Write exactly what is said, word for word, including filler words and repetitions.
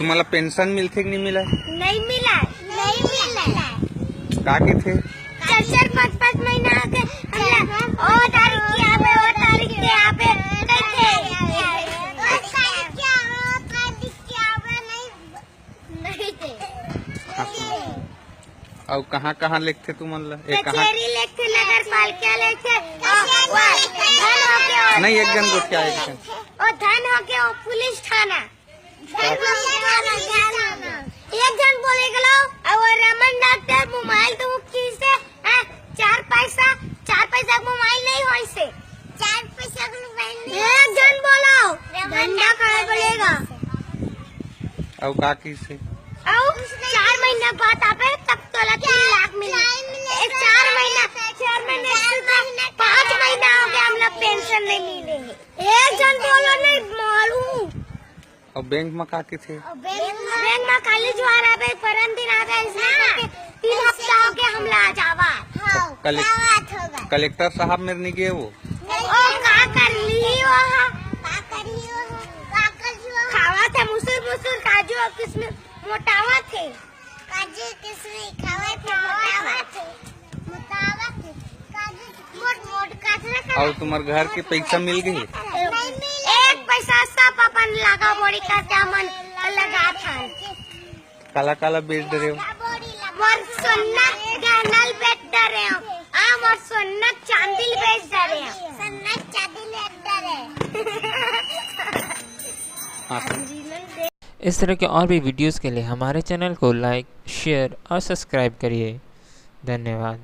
तुमला पेंशन मिलथे कि नहीं मिला? नहीं मिला, नहीं मिला। का कथे? चार चार पाँच पाँच महीना आके हमला ओ तारीख के आवे, ओ तारीख के आवे कथे। ओ तारीख के आवे, ओ तारीख के आवे, नहीं, नहीं दे। हाँ, सुन। अउ कहाँ कहाँ लेगथे तुमन ला? ए, कहाँ? कचेरी लेगथे, नगर पालिका लेगथे, कचेरी ओ, लेगथे। धन होके ओ, नहीं, एक झन गोठिया, एक झन। ओ धन होके ओ पुलिस थाना। एक झन बोले गेलो, अउ रमन डॉक्टर मोबाइल तो किसे, आ, चार पैसा, चार पैसा के मोबाइल नहीं होइसे। चार पैसा के मोबाइल नहीं एक झन बोलो, रमन डंडा डॉक्टर खड़ा बोलेगा। अउ का किसे? अउ चार महीना बाद आबे, तब तोला तीन लाख मिले। ए, चार महीना, चार महीना, पाँच महीना हो गया, हमला पेंशन नहीं मिले। एक झन बोलो नहीं, मारू। अउ बैंक म का कथे? बैंक म, बैंक म खाली जुआर आबे, परन दिन आबे, इसने करके तीन हफ्ता हो गया, हमला आ जावा। हाँ, कलेक-, क्या बात होगा? कलेक्टर साहब मेर नहीं गए वो? ओ, का कर ली वो? का कर ली वो? का कर ली वो? खावा थे मुसुर मुसुर काजू अउ किशमिश, मोटावा थे। काजू किशमिश खावा थे, मोटावा थे। मोटावा थे। काजू मोट मोट काजू। अउ तुम्हार घर के पैसा मिल गई? नहीं मिले। एक पैसा सब अपन लगा बोड़ी करके हमन लगा था। काला काला बेच डरे हो? मोर सोना गहना ल बेच डरे हो। आ, मोर सोना चांदी ल बेच डरे हो। सोना चांदी ल बेच डरे। हाँ, सुन। इस तरह के और भी वीडियोस के लिए हमारे चैनल को लाइक, शेयर और सब्सक्राइब करिए। धन्यवाद।